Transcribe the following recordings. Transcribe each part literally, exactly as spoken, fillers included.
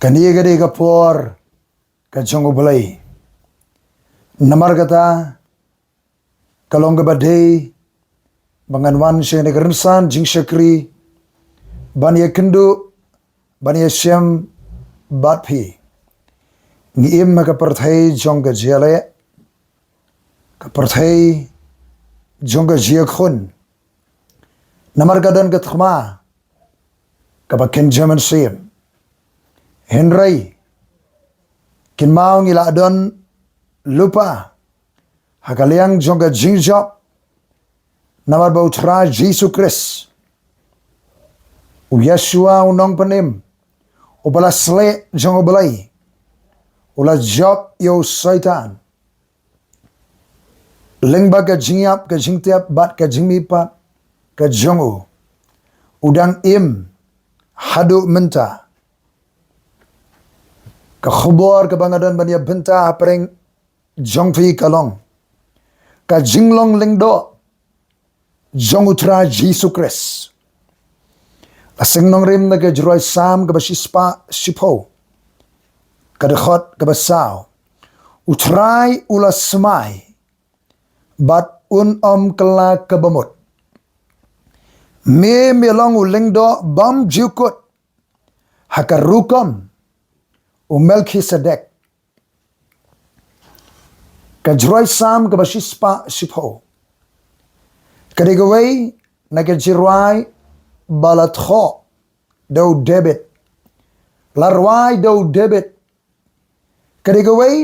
Kane ka dei ka por ka jong U Blei. Namar kata, ka long kaba dei ba ngan wan sha kane ka rynsan jingshakri, ban ïakynduh, ban ïashem bad phi. Ngi im ha ka pyrthei jong ka jingïaleh, ka pyrthei jong ka jingïakhun. Namar ka don ka thma kaba kynja mynsiem. Hynrei kynmaw, ngi la don lypa ha ka liang jong ka jingjop, namar ba U Trai Jisu Khrist, U Yeshua, U Nongpynim, Uba la sleh jong U Blei, u la jop ïa u Soitan lyngba ka jingïap, ka jingtep bad ka jingmihpat ka jong u. U dang im haduh mynta. Ka khubor kaba nga don ban ïa bynta hapdeng jong phi ka long ka jinglong lyngdoh jong U Trai Jisu Khrist. La seng nongrim na ka jingrwai Salm kaba shispah shiphew, ka dkhot kaba saw: U Trai u la smai bad un ym kylla kaba mut. Me, me long u lyngdoh bymjukut ha ka rukom u Melkisedek. Ka jingrwai Salm kaba shispah shiphew ka dei kawei na ka jingrwai ba la thoh da u David. La rwai da u David. Ka dei kawei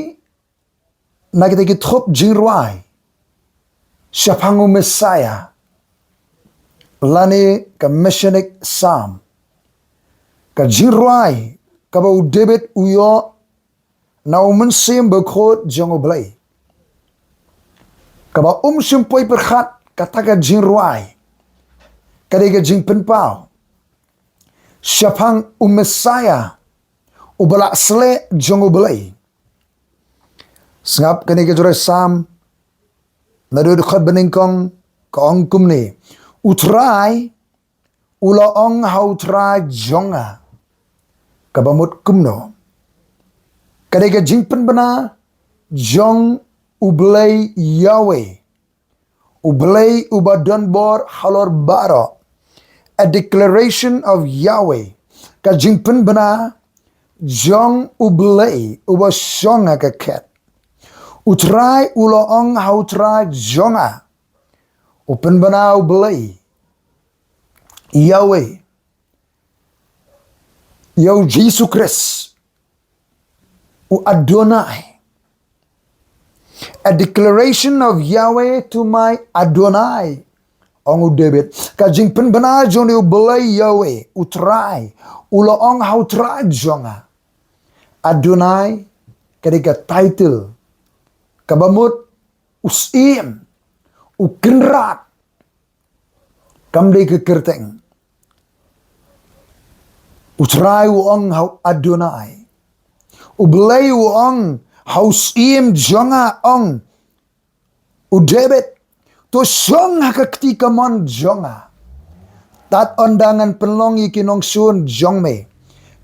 na kita ki thup jingrwai shaphang u Messiah, lane ka Messianic Psalm. Ka jingrwai kaba u David u ïoh na u Mynsiem Bakhuid jong U Blei. Kaba um shym poi pyrkhat kata ka jingrwai, ka dei ka jingpynpaw shaphang u Messiah uba la sleh jong U Blei. Sngap kane ka jingrwai Salm, naduh dkhot banyngkong, ka ong kumne: U Trai u la ong ha U Trai jong nga, kaba mut kumno? Ka dei ka jingpynbna jong U Blei Yahweh, U Blei uba don bor halor baroh. A declaration of Yahweh, ka jingpynbna jong U Blei uba shong ha ka khet. U Trai u la ong ha U Trai jong nga. U pynbna U Blei Yahweh ïa u Jisu Khrist, u Adonai. A declaration of Yahweh to my Adonai, ong u David. Ka jingpynbna jong U Blei Yahweh, U Trai u la ong ha U Trai jong nga. Adonai ka dei ka title kaba mut u Syiem, u Kynrad. Kam dei ka kyrteng. U Trai u ong ha u Adonai. U Blei u ong ha u Syiem jong nga, ong u David, to shong ha ka kti kamon jong nga. Tad ynda ngan pynlong ïa ki nongshun jong me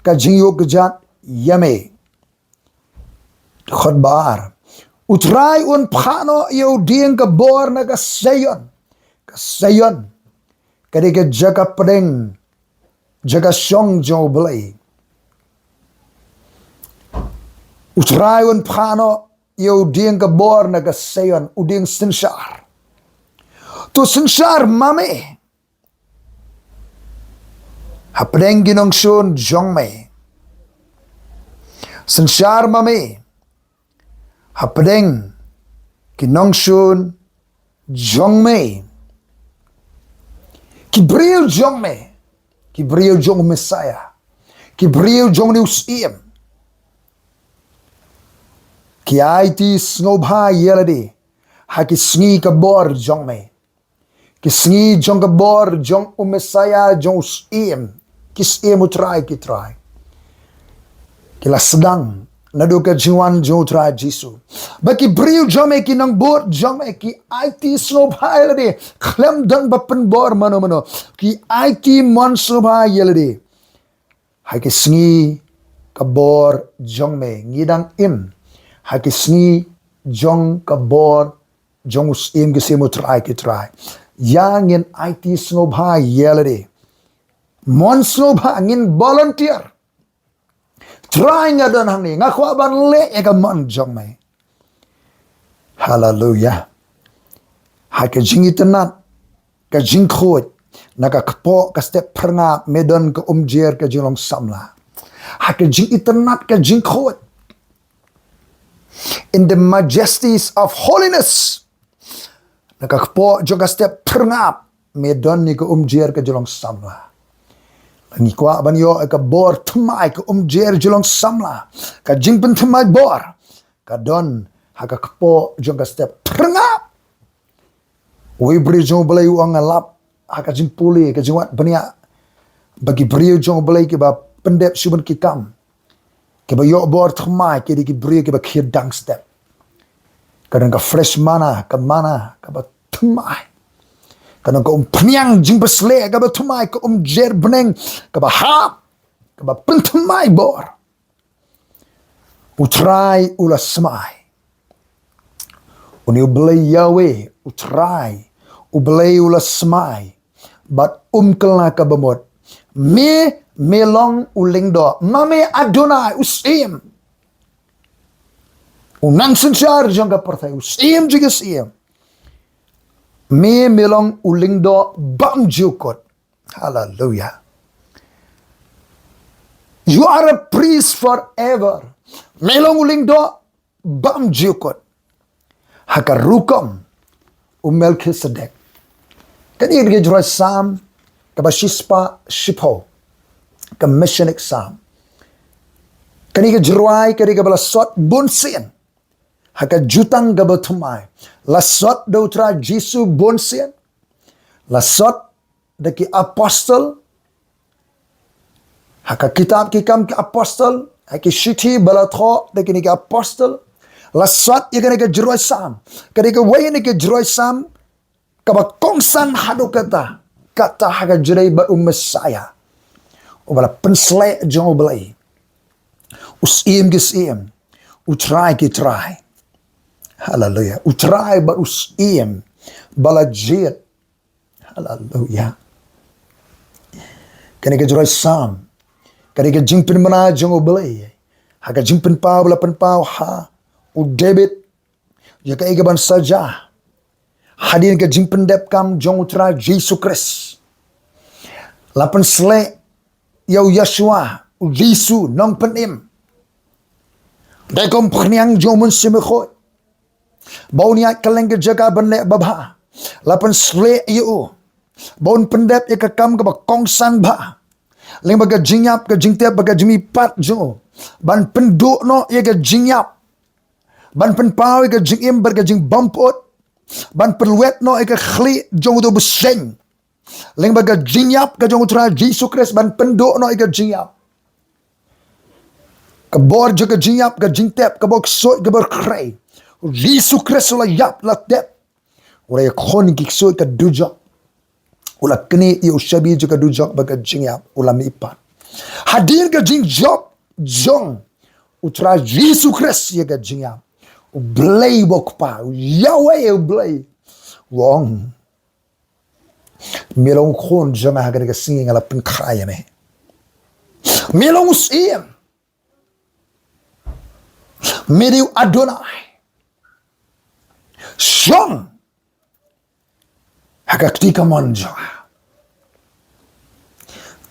ka jingïoh kjat ïa me. Dkhot ba ar: U Trai un phah noh ïa u dieng ka bor na ka Sion. Ka Sion ka dei ka jaka pdeng, jaka shong jong U Blei. U Trai un phah noh ïa u dieng ka bor na ka Sion, u dieng synshar. To synshar ma me hapdeng ki nongshun jong me. Synshar ma me hapdeng ki nongshun jong me. Ki briew jong me, ki briew jong u Messiah, ki briew jong une u Syiem, ki aiti sngewbha ïa lade ha ki sngi ka bor jong me. Ki sngi jong ka bor jong u Messiah, jong u Syiem, ki Syiem U Trai ki trai. Ki la sdang naduh ka jingwan jong U Trai Jisu. Ba ki briew jong me, ki nongbud jong me, ki aiti sngewbha ïa lade, khlem don ba pynbor mano mano. Ki aiti mon sngewbha ïa lade ha ki sngi ka bor jong me. Ngi dang im ha ki sngi jong ka bor jong u Syiem ki Syiem, u Trai ki Trai. Ïa ngin aiti sngewbha ïa lade. Mon sngewbha, ngin volunteer. Trai, nga don hangne, nga kwah ban leh ïa ka mon jong me. Haleluya. Ha ka jingitynnad, ka jingkhuid, na ka kpoh ka step phyrngap me don ka umjer ka jinglong samla. Ha ka jingitynnad, ka jingkhuid, in the majesties of holiness, na ka kpoh jong ka step phyrngap me don ïa ka umjer ka jinglong samla. Ngi kwah ban ïoh ïa ka bor thymmai, ka umjer jinglong samla, ka jingpynthymmai bor, ka don ha ka kpoh jong ka step phyrngap. Uwei u briew jong u Blei u ong, nga lap ha ka jingpule, ka jingwad bniah, ba ki briew jong u Blei kiba pyndep shuh ban ki kam, kiba ïoh bor thymmai, ki dei ki briew kiba khie dang step. Ka don ka fresh manna, ka manna kaba thymmai. Ka don ka umphniang jingbasleh kaba thymmai, ka umjer bneng kaba hap, kaba pynthymmai bor. U Trai u la smai. Une u Blei Yahweh, u Trai, u Blei u la smai. Bad um kylla ka bamut. Me, me long u lyngdoh. Ma me Adonai, u Syiem, u nang synshar jong ka pyrthei, u Syiem jong ki syiem. Me, me long u lyngdoh bymjukut. Haleluya. You are a priest forever. Me long u lyngdoh bymjukut. Ha ka rukom u Melchizedek. Kane ka dei ka jingrwai Salm kaba shispah shiphew, ka Messianic Psalm. Kane ka jingrwai ka dei kaba la sot bunsien ha ka jutang kaba thymmai. La sot da u Trai Jisu bunsien. La sot da ki apostol. Ha ka kitab Ki Kam ki Apostol, ha ki shithi ba la thoh da kine ki apostol, la sot ïa kane ka jingrwai Salm. Ka dei kawei na ki jingrwai Salm kaba kongsan haduh katta, katta ha ka jingïadei bad u Messiah, uba la pynshlur jong u Blei, u Syiem ki syiem, u Trai ki trai. Haleluya. U Trai bad u Syiem ba la jied. Haleluya. Kane ka jingrwai Salm, kane ka jingpynbna jong u Blei ha ka jingpynpaw ba la pynpaw ha u David ïa kaei kaban sa jia hadien ka jingpyndep kam jong u Trai Jisu Khrist. La pynshlur ïa u Yahshua, u Jisu nongpynim, da ka umphniang jong u Mynsiem Bakhuid, ba un ïaid kylleng ka jaka ban leh babha. La pynshlur ïa u ba un pyndep ïa ka kam kaba kongsan bha, lyngba ka jingïap, ka jingtep bad ka jingmihpat jong u, ban pynduh noh ïa ka jingïap, ban pynpaw ïa ka jingim bad ka jingbympat, ban pynlwet noh ïa ka khlieh jong uto u bseiñ, lyngba ka jingïap ka jong u Trai Jisu Khrist, ban pynduh noh ïa ka jingïap. Ka bor jong ka jingïap, ka jingtep, ka bor ksuid, ka bor khrei. U Jisu Khrist u la ïap, la tep, u la ïakhun ïa ki ksuid ka dujok, u la knieh ïa u shabi jong ka dujok bad ka jingïap, u la mihpat. Hadien ka jingjop jong u Trai Jisu Khrist ïa ka jingïap, u Blei u Kpa, u Yahweh u Blei, u ong, me long u Khun jong nga, ha kane ka sngi nga la pynkha ïa me. Me long u Syiem. Me dei u Adonai. Shong ha ka kti kamon jong nga.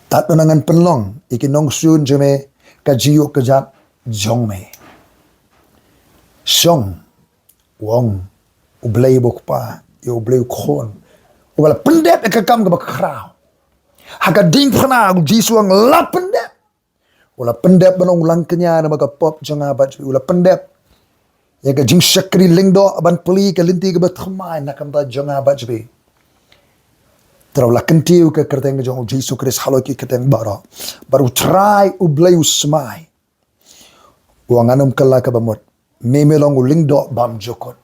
Tad haduh ngan pynlong ïa ki nongshun jong me ka jingïoh kjat jong me. Shong, u ong u Blei u Kpa ïa u Blei u Khun, uba la pyndep ïa ka kam kaba khraw. Ha ka diengphna u Jisu u ong la pyndep. U la pyndep ban long u langkñia namar ka pop jong nga bad jong phi. U la pyndep ïa ka jingshakri lyngdoh ban plie ka lynti kaba thymmai na ka bynta jong nga bad jong phi. Te u la kyntiew ïa ka kyrteng jong u Jisu Khrist halor ki kyrteng baroh. Bad u Trai u Blei u smai. U ong, ngan ym kylla ka bamut. Me, me long u lyngdoh bymjukut.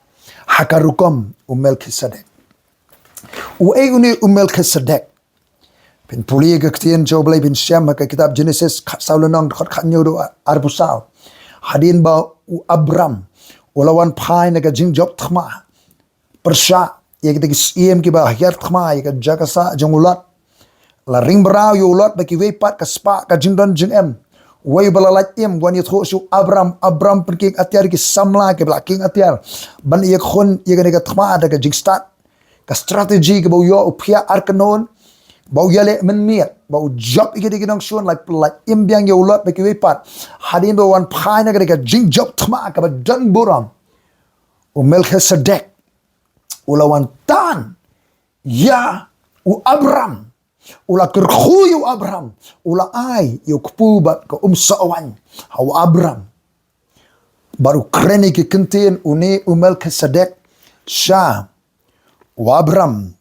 Ha ka rukom u Melchizedek. Uei une u Melchizedek? Phin pule ka ktien jong U Blei, phin shem ha ka kitab Genesis khatsaw lynnong, dkhot khathynñiew haduh arphew saw. Hadien ba u Abram u la wan phai na ka jingjop thma, pyrshah ïa kita ki syiem kiba hiar thma ïa ka jaka sah jong u Lot. La ring mraw ïa u Lot bad kiwei pat, ka spah ka jingdon jingem. Uwei uba la lait im, wan ïathuh sha u Abram, Abram pynkieng atiar ïa ki samla kiba la kieng atiar ban ïakhun ïa kane ka thma da ka jingstad. Ka strategy kaba u ïoh, u phiah ar kynhun, ba u ïaleh mynmiet, ba u jop ïa ki da ki nongshun, la lait im biang ïa u Lot bad kiwei pat. Hadien ba u wan phai na kane ka jingjop thma kaba don burom, u Melchizedek u la wan tan ïa u Abram. U la kyrkhu ïa u Abram, u la ai ïa u kpu bad ka umsoh waiñ ha u Abram. Bad u kren ïa ki kyntien une u Melchizedek sha u Abram.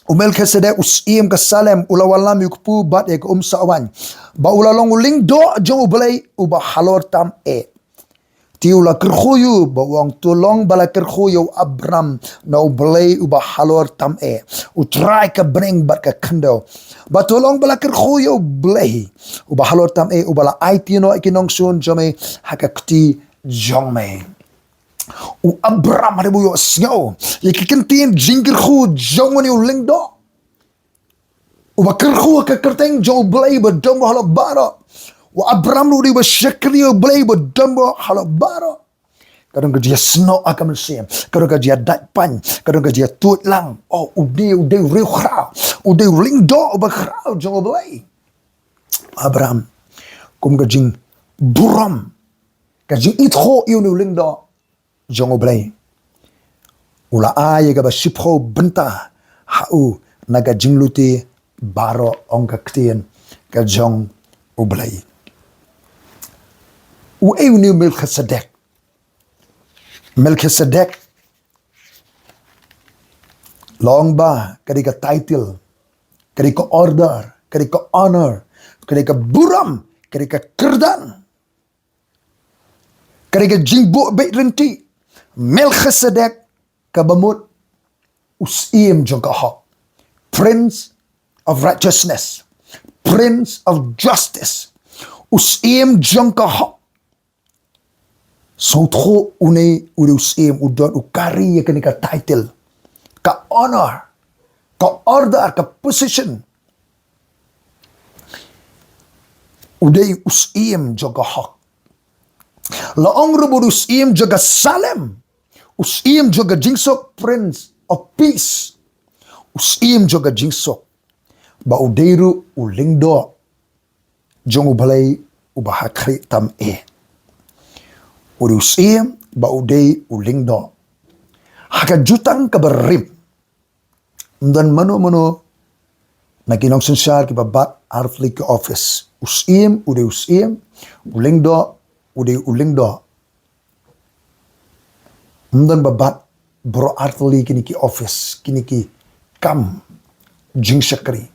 U Melchizedek, u syiem ka Salem, u la wallam ïa u kpu bad ïa ka umsoh waiñ, ba u la long u lyngdoh jong U Blei uba halor tam eh. Te u la kyrkhu ïa u, ba u ong, to long ba la kyrkhu ïa u Abram na U Blei uba halor tam eh, U Trai ka bneng bad ka khyndew. Ba to long ba la kyrkhu ïa U Blei uba halor tam eh, uba la aiti noh ïa ki nongshun jong me ha ka kti jong me. U Abram hynrei ba u ïohsngew ïa ki kyntien jingkyrkhu jong une u lyngdoh uba kyrkhu ha ka kyrteng jong U Blei uba donbor halor baroh. U Abram ruh u dei uba shakri U Blei uba donbor halor baroh. Ka don ka jingïasnoh ha ka mynsiem, ka don ka jingïadait pain, ka don ka jingïatuid lang. Oh, u dei, u dei u riewkhraw, u dei u lyngdoh uba khraw jong U Blei. Abram, kum ka jingburom, ka jingithuh ïa une u lyngdoh jong U Blei, u la ai ïa kaba shiphew bynta ha u na ka jinglute baroh, ong ka ktien ka jong U Blei. Uei une u Melchizedek? Melchizedek, long ba ka dei ka title, ka dei ka order, ka dei ka honor, ka dei ka burom, ka dei ka kyrdan, ka dei ka jingbuh beit ryntih. Melchizedek kaba mut u syiem jong ka hok, Prince of Righteousness, Prince of Justice, u syiem jong ka hok. Sngewthuh, une u dei u syiem, u don, u carry ïa kane ka title, ka honor, ka order, ka position. U dei u syiem jong ka hok. La ong ruh ba u dei u syiem jong ka Salem, u syiem jong ka jingsuk, Prince of Peace, u syiem jong ka jingsuk. Ba u dei ruh u lyngdoh jong U Blei uba ha khlieh tam eh. U dei u syiem bad u dei u lyngdoh. Ha ka jutang kaba rim, ym don mano mano na ki nongsynshar kiba bat artylli ki office. U syiem u dei u syiem, u lyngdoh u dei u lyngdoh. Ym don ba bat baroh artylli kine ki office, kine ki kam jingshakri.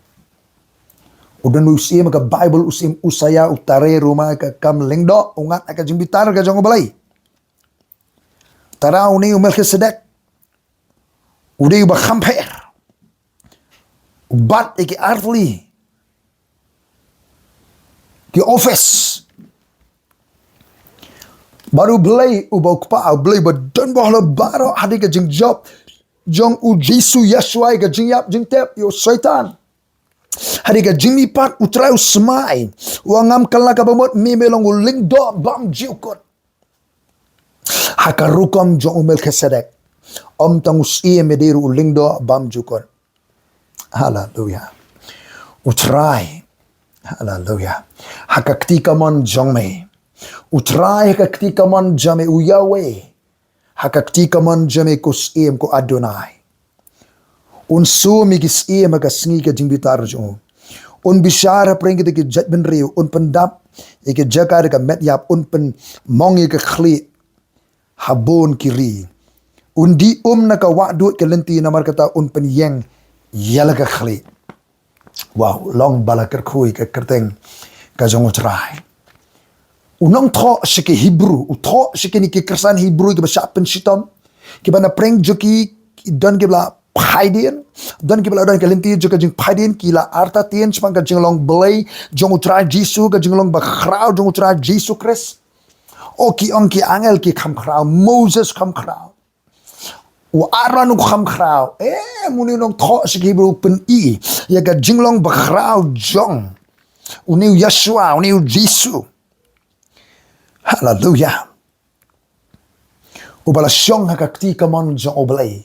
U don u syiem ha ka Baibl, u syiem Usaïa, u tare ruh ma ka kam lyngdoh, u ngat ha ka jingbitar ka jong U Blei. Tara une u Melchizedek, u dei uba kham pher, u bat ïa ki artylli ki office. Bad U Blei uba u Kpa, U Blei uba donbor halor baroh, hadien ka jingjop jong U Jisu Yahshua ïa ka jingïap jingtep ïa u Soitan, hadien ka jingmihpat, U Trai u smai, u ong, ngam kylla kaba mut, me me long u lyngdoh bymjukut. Ha ka rukom jong u Melchizedek, ym tang u syiem, me dei ruh u lyngdoh bymjukut. Haleluya. U Trai, haleluya, ha ka kti kamon jong me. U Trai ha ka kti kamon jong me, u Yahweh ha ka kti kamon jong me, ko Syiem, ko Adonai. Un sum ïa ki syiem ha ka sngi ka jingbitar jong u. Un bishar hapdeng kita ki jaitbynriew, un pyndap ïa ki jaka da ka met ïap, un pynmong ïa ka khlieh ha bun ki ri. Un dih um na ka wah duid ka lynti, namar kata un pynïeng ïa la ka khlieh. Wow, long ba la kyrkhu ïa ka kyrteng ka jong u Trai. U nongthoh sha ki Hebru, u thoh sha kine ki kyrsan Hebru kiba shah pynshitom, kiba na pdeng jong ki ki don kiba la phaidien. Don kiba la don ka lynti jong ka jingphaidien, ki la artatien shaphang ka jinglong Blei jong U Trai Jisu, ka jinglong bakhraw jong U Trai Jisu Khrist. O, ki ong ki angel ki kham khraw, Moses kham khraw, u Aaron u kham khraw. Em, une u nongthoh sha ki Hebru u pyni ïa ka jinglong bakhraw jong une u Yeshua, une u Jisu. Haleluya. Uba la shong ha ka kti kamon jong U Blei.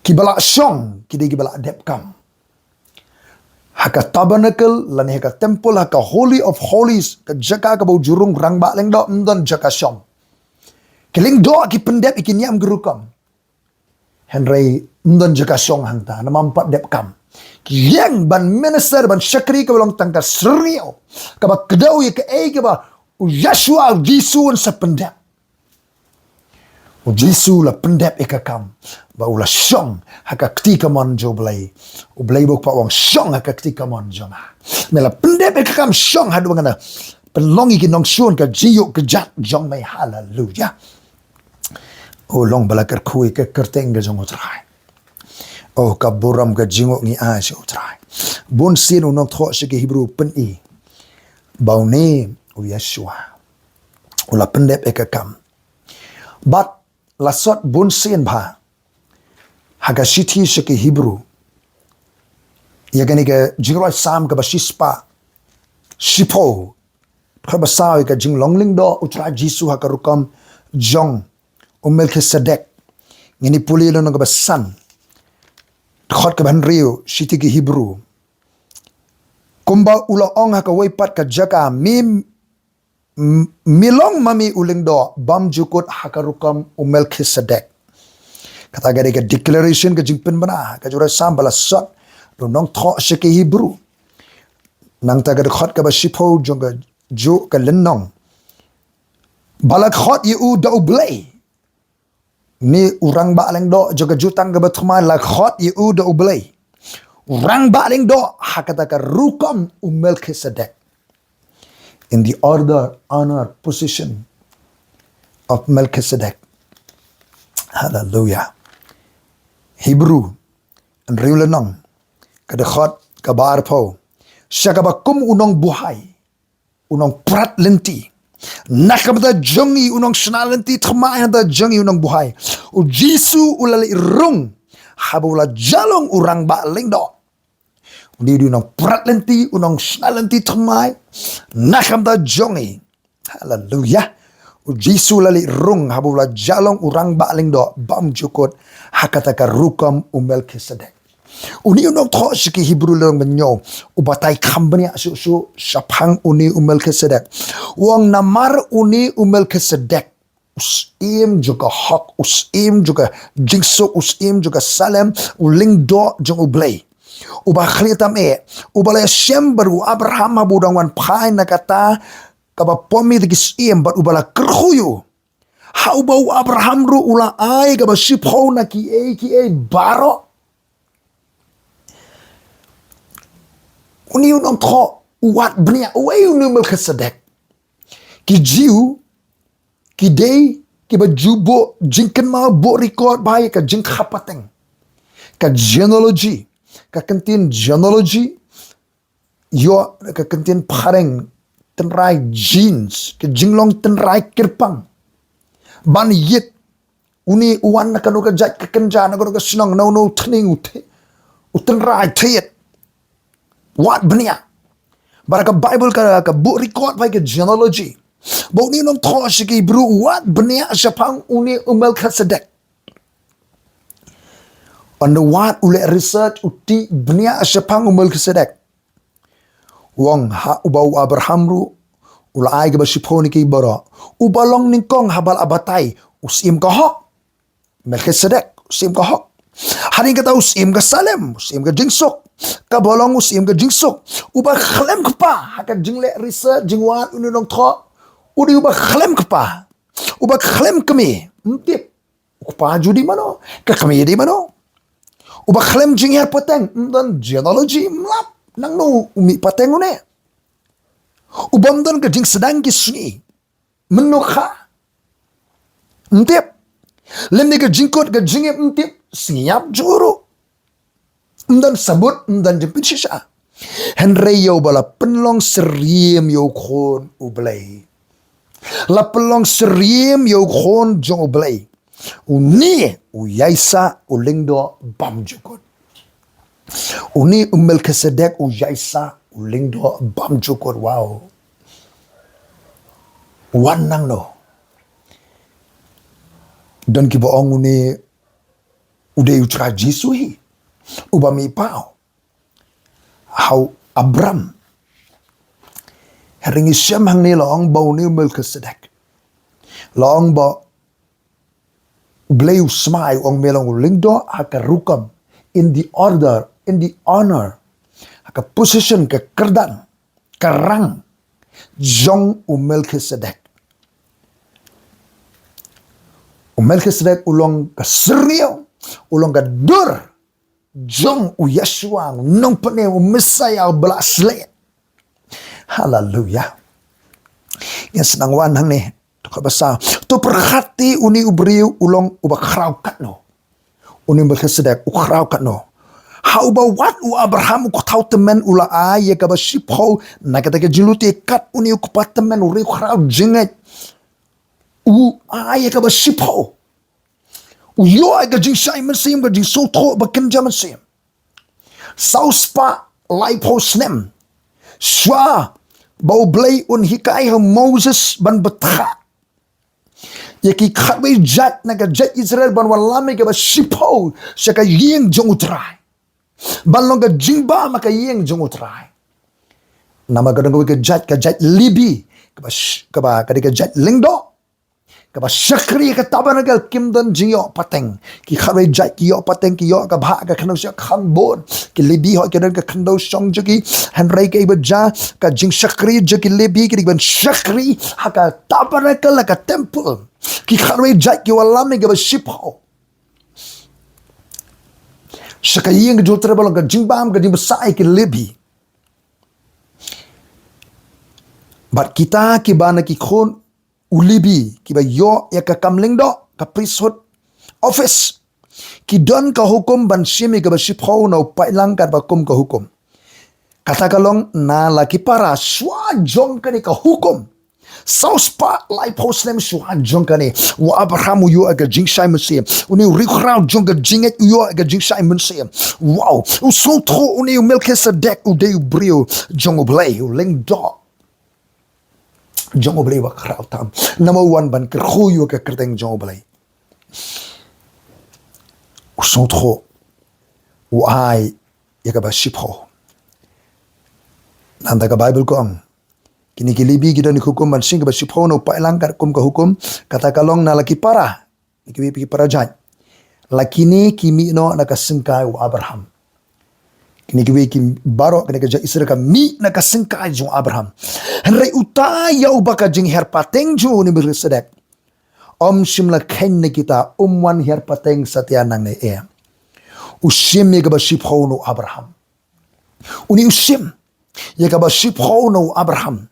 Kiba la shong ki dei kiba la dep kam ha ka tabernacle lane ha ka temple, ha ka Holy of Holies, ka jaka kaba u jurong rangbah lyngdoh, ym don jaka shong. Ki lyngdoh ki pyndep ïa ki niam ki rukom. Hynrei ym don jaka shong hangta, namar ym pat dep kam. Ki ïeng ban minister, ban shakri kaba long tang ka syrngiew, kaba kdew ïa kaei kaba u Yeshua, u Jisu un sa pyndep. U Jisu u la pyndep ïa ka kam ba u la shong ha ka kti kamon jong U Blei. U Blei ba u kwah ba un shong ha ka kti kamon jong nga. Me la pyndep ïa ka kam, shong haduh ba ngan pynlong ïa ki nongshun ka jingïoh kjat jong me. Haleluya. O, long ba la kyrkhu ïa ka kyrteng ka jong U Trai. O, ka burom ka jingnguh ngi ai sha U Trai. Bun sien u nongthoh sha ki Hebru u pyni ba une u Yeshua u la pyndep ïa ka kam. Bad la sot bun sien bha ha ka shithi sha ki Hebru ïa kane ka Jingrwai Salm kaba shispah shiphew, kaba saw ïa ka jinglong lyngdoh U Trai Jisu ha ka rukom jong u Melkisedek. Ngin ïa pule lynnong kaba san, dkhot kaba hynriew, shithi ki Hebru. Kumba u la ong ha kawei pat ka jaka, me, m-, me long ma me u lyngdoh bymjukut ha ka rukom u Melkisedek. Kata ka dei ka declaration, ka jingpynbna ka Jingrwai Salm ba la sot da u nongthoh sha ki Hebru. Nangta ka dkhot kaba shiphew jong kajuh ka lynnong, ba la khot ïa u da U Blei. Une u rangbah lyngdoh jong ka Jutang kaba Thymmai la khot ïa u da U Blei. U rangbah lyngdoh ha kata ka rukom u Melkisedek. In the order, honor, position of Melchizedek. Haleluya. Hebru hynriew lynnong, ka dkhot kaba arphew. Sha kaba kum u nongbuhai, u nongprat lynti, na ka bynta jong ngi, u nongshna lynti thymmai na ka bynta jong ngi u nongbuhai, u Jisu u la leit rung haba u la jah long u rangbah lyngdoh. Une u dei u nongprat lynti, u nongshna lynti thymmai na ka bynta jong ngi. Haleluya. U Jisu u la leit rung haba u la jah long u rangbah lyngdoh bymjukut ha kata ka rukom u Melkisedek. Une u nongthoh sha ki Hebru lynnong ba hynñiew u batai kham bniah shuh shuh shaphang une u Melkisedek. U ong namar une u Melkisedek u syiem jong ka hok, u syiem jong ka jingsuk, u syiem jong ka Salem, u lyngdoh jong U Blei. Uba khlieh tam eh, uba la shem bad u Abraham haba u dang wan phai na kata kaba pom ïa ki syiem, bad uba la kyrkhu ïa u. Ha uba u Abraham ruh u la ai kaba shiphew na kiei kiei baroh. Une u nongthoh u wad bniah, uei une u Melkisedek? Ki Jiw ki dei kiba ju buh jingkynmaw, buh record bha ïa ka jingkhap pateng. Ka genealogy, ka kyntien genealogy, ïoh ka kyntien phareng, tynrai, genes, ka jinglong tynrai kyrpang. Ban ïit une u wan na kano ka jait, ka kynja, na kano ka shnong, na uno u thning, u the-, u tynrai thied. Wad bniah. Bad ka Bible ka, ka buh record bha ïa ka genealogy. Ba une u nongthoh sha ki Hebru u wad bniah shaphang une u Melkisedek. Ynda u wad, u leh research, u tip bniah shaphang u Melkisedek. U ong ha uba u Abraham ruh u la ai kaba shiphew na kiei baroh. Uba long nyngkong haba la batai u syiem ka hok. Melkisedek, u syiem ka hok. Hadien kata u syiem ka Salem, u syiem ka jingsuk. Kaba long u syiem ka jingsuk. Uba khlem kpa ha ka jingleh research, jingwad une u nongthoh, u dei uba khlem kpa. Uba khlem kmie, ym tip. U kpa ju dei mano, ka kmie dei mano. Uba khlem jinghiar pateng, ym don genealogy, ym lap nangno u mih pateng une. Uba ym don ka jingsdang ki sngi, mynno kha, ym tip. Lymne ka jingkut ka jingïap ym tip sngi ïap jong u ruh. Ym don sabut, ym don jingpynshisha. Hynrei ïa uba la pynlong syriem ïa u Khun u Blei, la pynlong syriem ïa u Khun jong u Blei, une u ïaisah u lyngdoh bymjukut. Une u Melkisedek u ïaisah u lyngdoh bymjukut. Wow. Wan nangno? Don kiba ong une u dei u Trai Jisu hi, uba mih paw ha u Abram. Hynrei ngi shem hangne la ong ba une u Melkisedek, la ong ba u Blei u smai, u ong me long u lyngdoh ha ka rukom, in the order, in the honor, ha ka position, ka kyrdan, ka rang jong u Melkisedek. U Melkisedek u long ka syrngiew, u long ka dur jong u Yeshua, u nongpynim, u Messiah uba la sleh. Haleluya. Ngi sdang wan hangne. To kaba sa, to pyrkhat te, une u briew u long uba khraw katno? Une u Melkisedek u khraw katno? Ha uba wat u Abraham u kthaw tymmen u la ai ïa kaba shiphew na kata ka jingluti, kat une u kpa tymmen, u riewkhraw jingngeit, u ai ïa kaba shiphew. U ïoh ïa ka jingshai mynsiem, ka jingsngewthuh ba kynja mynsiem. Saw spah laiphew snem shuwa ba u Blei un hikai ha u Moses ban bthah ïa ki khatwei jait na ka jait Israel ban wallam ïa kaba shiphew sha ka ïing jong u Trai, ban long ka jingbam ha ka ïing jong u Trai. Namar ka don kawei ka jait, ka jait Lebi, kaba sh-, kaba, ka dei ka jait lyngdoh, kaba shakri ha ka tabernacle, kim don jingïoh pateng. Ki khatwei jait ki ïoh pateng, ki ïoh ka bhah, ka khyndew shong, kham bun. Ki Lebi hooid ki don ka khyndew shong jong ki, hynrei kaei ba jia, ka jingshakri jong ki Lebi ki dei ban shakri ha ka tabernacle, ha ka temple. Ki khatwei jait ki wallam ïa kaba shiphew sha ka ïing jong u Trai, ban long ka jingbam, ka jingbsah ïa ki Lebi. Bad kita kiba na ki khun u Lebi kiba ïoh ïa ka kam lyngdoh, ka priesthood office, ki don ka hukum ban shim ïa kaba shiphew na u paidlang katba kum ka hukum. Kata ka long na la ki para shuwa jong kane ka hukum. Saw spah laiphew snem shuwa jong kane, u Abraham u ïoh ïa ka jingshai mynsiem. Une u riewkhraw jong ka jingngeit u ïoh ïa ka jingshai mynsiem. Wow, u sngewthuh une u Melkisedek u dei u briew jong u Blei, u lyngdoh jong u Blei uba khraw tam. Namar u wan ban kyrkhu ïa ka kyrteng jong u Blei. U sngewthuh, u ai ïa kaba shiphew. Nangta ka Baibl ka ong, kine ki Lebi ki don ïa ka hukum ban shim kaba shiphew na u paidlang katkum ka hukum. Kata ka long na la ki para, na kiwei pat ki para jait, la kine ki mih noh na ka syngkai u Abraham. Kine kiwei ki baroh, kane ka jait Israel ka mih na ka syngkai jong u Abraham. Hynrei uta ïa uba ka jinghiar pateng jong u Melkisedek, um shym la kheiñ na kita, um wan hiar pateng satia nangne eh. U shim ïa kaba shiphew na u Abraham. Une u shim ïa kaba shiphew na u Abraham,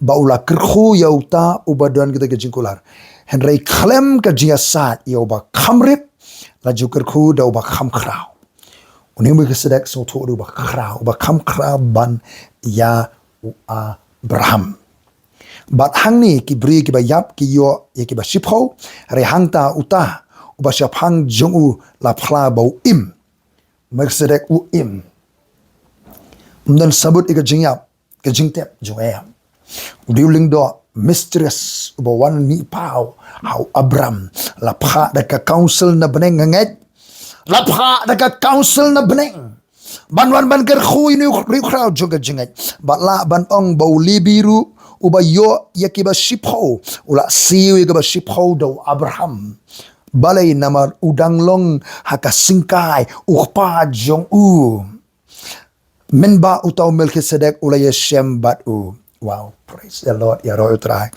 ba u la kyrkhu ïa uta uba don kita ki jingkular. Hynrei khlem ka jingïasaid ïa uba kham rit, la ju kyrkhu da uba kham khraw. Une u Melkisedek sngewthuh u dei uba khraw, uba kham khraw ban ïa u Abraham. Bad hangne ki briew kiba ïap ki ïoh ïa kiba shiphew, hynrei hangta uta uba shaphang jong u la phla ba u im. Melkisedek u im. Ym don sabut ïa ka jingïap, ka jingtep jong u. U dei u lyngdoh mysterious uba wan mih paw ha u Abram. La phah da ka council na bneng, nga ngeit. La phah da ka council na bneng ban wan ban kyrkhu ïa une u riewkhraw jong ka jingngeit. Bad lah ban ong ba u Lebi ruh uba ïoh ïa kiba shiphew u la siew ïa kaba shiphew da u Abraham. Balei? Namar u dang long ha ka syngkai u kpa jong u. Mynba uta u Melkisedek u la ïashem bad u. Wow, praise the Lord, ïaroh ïa u Trai.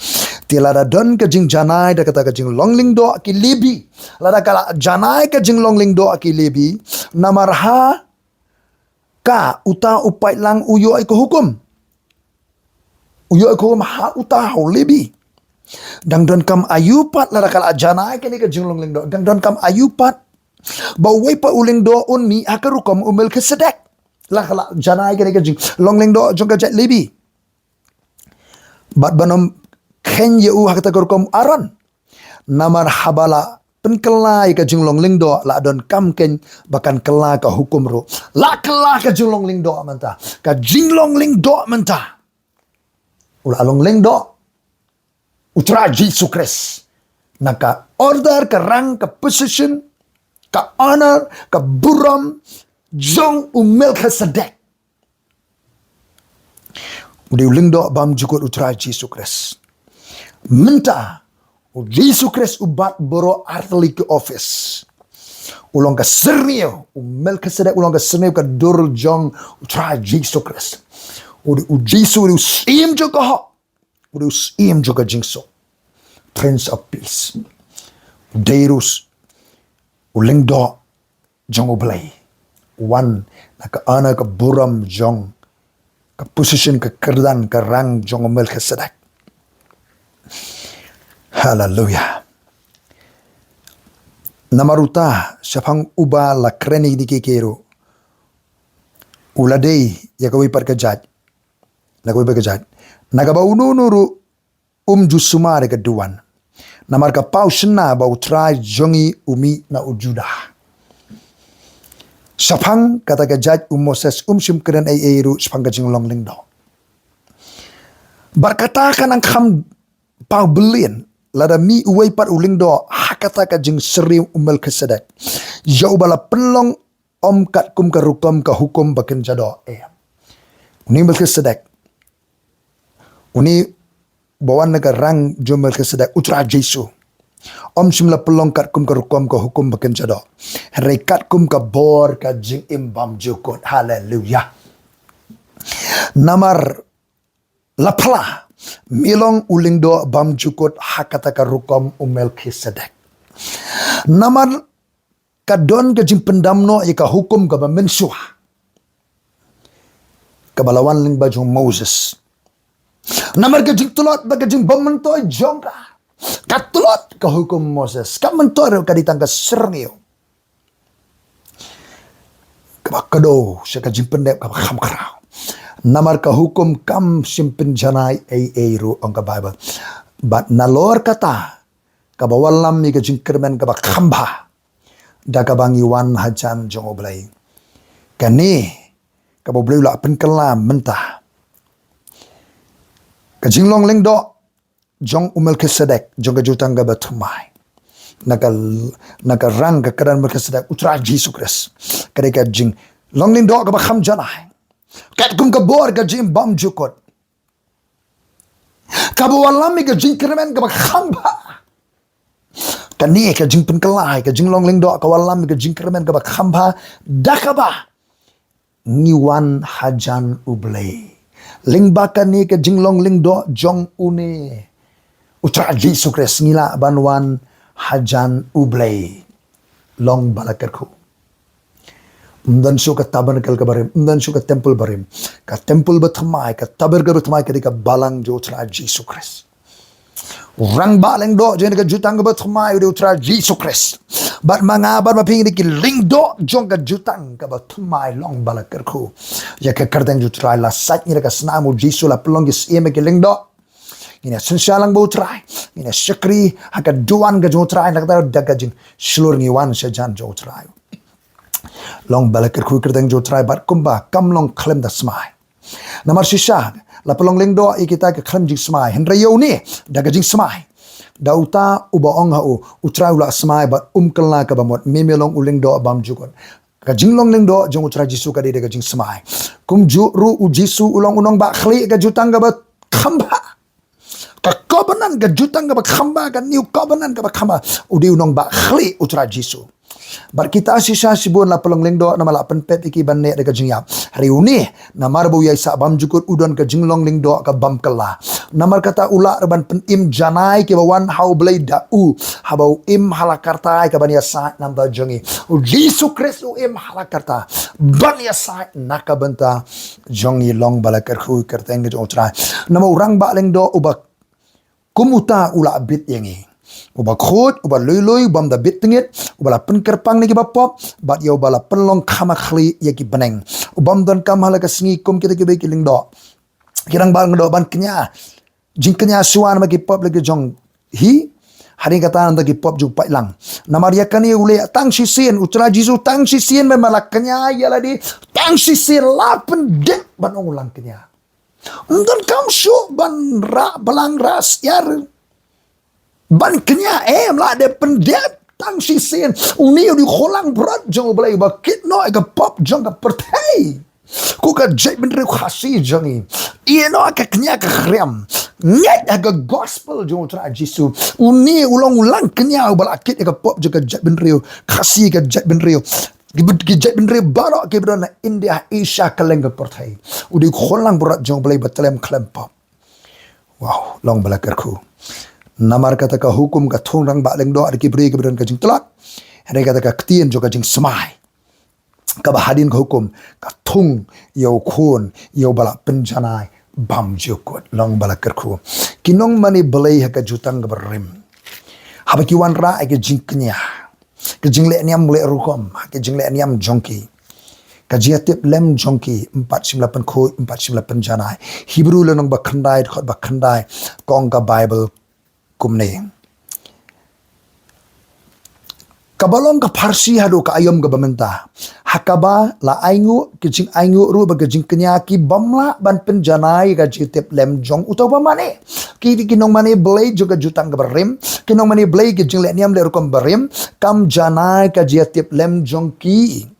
Te lada don ka jingjanai da kata ka jinglong lyngdoh ki Lebi, lada ka la janai ka jinglong lyngdoh ki Lebi, namar ha ka uta u paidlang u ïoh ïa ka hukum. U ïoh ïa ka hukum ha uta u Lebi. Dang donkam aïu pat lada ka la janai kane ka jinglong lyngdoh? Dang donkam aïu pat ba uwei pat u lyngdoh un mih ha ka rukom u Melkisedek? Lada ka la janai kane ka jinglong lyngdoh jong ka jait Lebi, bad ban ym kheiñ ïa u ha kata ka rukom u Aaron. Namar haba la pynkylla ïa ka jinglong lyngdoh, la donkam keiñ ba kan kylla ka hukum ruh. La kylla ka jinglong lyngdoh mynta. Ka jinglong lyngdoh mynta. U la long lyngdoh u Trai Jisu Khrist na ka order, ka rang, ka position, ka honor, ka burom jong u Melkisedek. U dei u lyngdoh bymjukut u Trai Jisu Khrist. Mynta u Jisu Khrist u bat baroh artylli ki office. U long ka syrngiew, u Melkisedek u long ka syrngiew ka dur jong u Trai Jisu Khrist. U dei u Jisu, u dei u syiem jong ka hok. U dei u syiem jong ka jingsuk. Prince of Peace. U dei ruh u lyngdoh jong U Blei. Wan na ka honor, ka burom jong ka position, ka kyrdan, ka rang jong u Melkisedek. Haleluya. Namar uta, shaphang uba la kren ïa kine kiei kiei ruh, u la dei ïa kawei pat ka jait. Na kawei pat ka jait. Na kaba uno uno ruh um ju sumar ïa ka duwan. Namar ka paw shynna ba u Trai jong ngi u mih na u Judah. Shaphang kata ka jait u Moses um shym kren ei ei ruh shaphang ka jinglong lyngdoh. Bad kata ka nang kham paw byllian lada mih uwei pat u lyngdoh ha kata ka jingsyrngiew u Melkisedek. Ïa uba la pynlong ym katkum ka rukom ka hukum ba kynja doh. Eh. Une u Melkisedek, une ba wan na ka rang jong u Melkisedek, u Trai Jisu, um shym la pynlong katkum ka rukom ka hukum ba kynja doh. Hynrei katkum ka bor ka jingim bymjukut. Haleluya. Namar la phla, me long u lyngdoh bymjukut ha kata ka rukom u Melkisedek. Namar ka don ka jingpyndam noh ïa ka hukum kaba mynshuwa, kaba la wan lyngba jong u Moses. Namar ka jingtlot bad ka jingbymyntoi jong ka, ka tlot ka hukum Moses. Ka myntoi ruh ka dei tang ka syrngiew kaba kdew sha ka jingpyndep kaba kham khraw. Namar ka hukum kam shym pynjanai ei ei ruh, ong ka Baibl. Bad nalor kata, kaba wallam ïa ka jingkyrmen kaba kham bha da kaba ngi wan hajan jong U Blei. Kane kaba U Blei u la pynkylla mynta, ka jinglong lyngdoh jong u Melkisedek, jong ka jutang kaba thymmai, na ka, na ka rang ka kyrdan Melkisedek, u Trai Jisu Khrist, ka dei ka jinglong lyngdoh kaba kham janai, katkum ka bor ka jingim bymjukut, kaba wallam ïa ka jingkyrmen kaba kham bha. Kane ka jingpynkylla ïa ka jinglong lyngdoh ka wallam ïa ka jingkyrmen kaba kham bha, da kaba ngi wan hajan U Blei. Lyngba kane ka jinglong lyngdoh jong une u Trai Jisu Khrist, ngi lah ban wan hajan U Blei. Long ba la kyrkhu. Ym don shuh ka tabernacle kaba rim, ym don shuh ka temple ba rim. Ka temple ba thymmai, ka tabernacle ba thymmai ka dei ka balang jong u Trai Jisu Khrist. U rangbah lyngdoh jong ka jutang kaba thymmai u dei u Trai Jisu Khrist. Bad ma nga bad ma phi ngi dei ki lyngdoh jong ka jutang kaba thymmai, long ba la kyrkhu. Ïa ka kyrteng jong u Trai. La sait ngi da ka snam u Jisu, la pynlong ki syiem ïa ki lyngdoh. Ngin ïa synshar lang bad u Trai, ngin ïa shakri ha ka duwan ka jong u Trai, na kata da ka jingshlur ngi wan shajan jong u Trai. Long ba la kyrkhu ïa ka kyrteng jong u Trai. Bad kumba kam long khlem da smai. Namar shisha la pynlong lyngdoh ïa kita ka khlem jingsmai, hynrei ïa une da ka jingsmai. Da uta uba ong ha u, u Trai u la smai bad um kylla kaba mut, me me long u lyngdoh bymjukut. Ka jinglong lyngdoh jong u Trai Jisu ka dei da ka jingsmai. Kumjuh ruh u Jisu u long u nongbah khlieh ka jutang kaba kham bha. Ka covenant, ka jutang kaba kham bha, ka new covenant kaba kham bha, u dei u nongbah khlieh u Trai Jisu. Bad kita shisha shibun la pynlong lyngdoh namar la pynpep ïa ki ban neh da ka jingïap. Hynrei une, namar ba u ïaisah bymjukut, u don ka jinglong lyngdoh ka bym kylla. Namar kata u lah ruh ban pynim janai kiba wan ha U Blei da u, haba u im ha la ka kyrteng kaban ïasaid namar jong ngi. U Jisu Khrist u im ha la ka kyrteng ban ïasaid na ka bynta jong ngi. Long ba la kyrkhu ïa ka kyrteng ka jong u Trai. Namar u rangbah lyngdoh uba Kum uta u la bit ïa ngi. Uba khuid, uba lui lui, ubym da bit tngit, uba la pynkyrpang na kiba pop, bad ïa uba la pynlong kham khlieh ïa ki bneng. Ubym donkam ha la ka sngi kum kita kiwei ki lyngdoh. Ki rangbah lyngdoh ban kñia. Jingkñia shuwa namar ki pop la ki jong hi. Hadien kata nangta ki pop jong u paidlang. Namar ïa kane u leh tang shisien, u Trai Jisu tang shisien, ban la kñia ïa lade, tang shisien la pyndep ban ong u lang kñia. Ym donkam shuh ban rah blang rah syiar. Ban kñia em, la dep pyndep tang shisien. Une u dei u khun langbrot jong U Blei uba kit noh ïa ka pop jong ka pyrthei. Ko ka jaitbynriew Khasi jong ngi, ïeh noh ka kñia ka khriam. Ngeit ha ka gospel jong U Trai Jisu. Une u long u lang kñia uba la kit ïa ka pop jong ka jaitbynriew Khasi, ka jaitbynriew, ki byn-, ki jaitbynriew baroh kiba don ha India, Asia, kylleng ka pyrthei. U dei u khun langbrot jong U Blei ba tlem khlem pop. Wow, long ba la kyrkhu. Namar kata ka hukum ka thung rangbah lyngdoh ha ki briew kiba don ka jingtlot. Hynrei kata ka ktien jong ka jingsmai, kaba hadien ka hukum, ka thung ïa u khun, ïa uba la pynjanai bymjukut. Long ba la kyrkhu. Ki nongmane Blei ha ka jutang kaba rim, haba ki wanrah ïa ka jingkñia, ka jingleh niam leh rukom, ka jingleh niam jong ki, ka jingïatiplem jong ki, ym pat shym la pynkhuid, ym pat shym la pynjanai. Hebru lynnong ba khyndai, dkhot ba khyndai, ka ong ka Baibl kumne. Kaba long ka pharshi haduh ka aïom kaba mynta, ha kaba la ainguh ka jingainguh ruh bad ka jingkñia, ki bym lah ban pynjanai ka jingïatiplem jong uta uba mane. Ki, ki nongmane Blei jong ka jutang kaba rim, ki nongmane Blei ka jingleh niam leh rukom ba rim, kam janai ka jingïatiplem jong ki.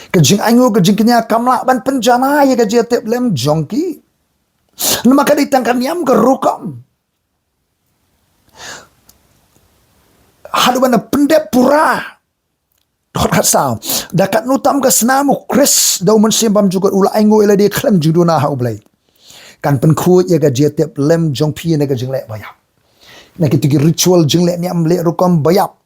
Ka jingainguh ka jingkñia kam lah ban pynjanai ïa ka jingïatiplem jong ki. Namar ka dei tang ka niam ka rukom. Haduh ban da pyndep pura. Dkhot khatsaw. Da katno tam ka snam U Khrist da U Mynsiem Bymjukut u la ainguh ïa lade khlem jingduna ha U Blei, kan pynkhuid ïa ka jingïatiplem jong phi na ka jingleh ba ïap. Na kito ki ritual jingleh niam leh rukom ba ïap,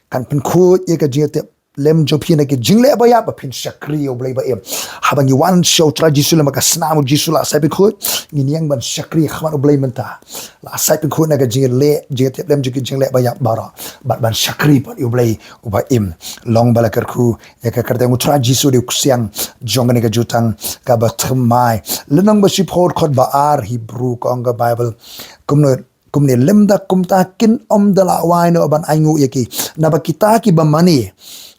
kan pynkhuid ïa ka jingïatiplem jong phi na ki jingleh ba ïap, ba phin shakri ïa U Blei ba im. Haba ngi wan sha U Trai Jisu lem ha ka snam U Jisu, la ai pynkhuid, ngin ïeng ban shakri ha khmat U Blei mynta. La ai pynkhuid na ka jingleh, jingïatiplem jong ki jingleh ba ïap baroh, bad ban shakri pat ïa U Blei uba im. Long ba la kyrkhu ïa ka kyrteng. U Trai Jisu u dei u ksiang jong kane ka jutang kaba thymmai. Lynnong ba shiphew, dkhot ba ar, Hebru, ka ong ka Baibl kumne, kumne: Lymda kumta kin ym da lah wai noh ban ainguh ïa ki, naba kita kiba mane,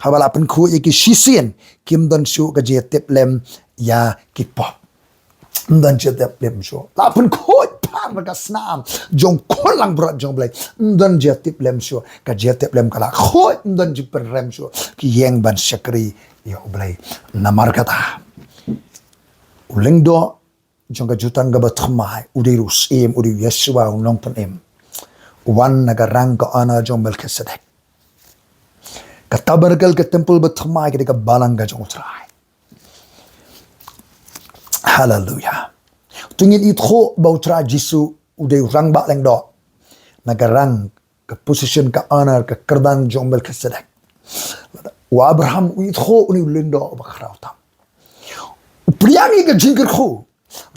haba la pynkhuid ïa ki shisien, kim don shuh ka jingïatiplem ïa ki pop. Ym don jingïatiplem shuh. La pynkhuid pat ha ka snam jong u khun langbrot jong U Blei, ym don jingïatiplem shuh. Ka jingïatiplem ka la khuid, ym don jingpynrem shuh. Ki ïeng ban shakri ïa U Blei. Namar kata, u lyngdoh jong ka jutang kaba thymmai u dei ruh u Syiem, u dei u Yeshua, u Nongpynim. U wan na ka rang ka honor jong u Melkisedek. Ka tabernacle, ka temple ba thymmai, ka dei ka balang ka jong U Trai. Haleluia. To ngin ithuh ba U Trai Jisu u dei u rangbah lyngdoh na ka rang, ka position, ka honor, ka kyrdan jong u Melkisedek. U Abraham u ithuh une u lyngdoh uba khraw tam. U pdiang ïa ka jingkyrkhu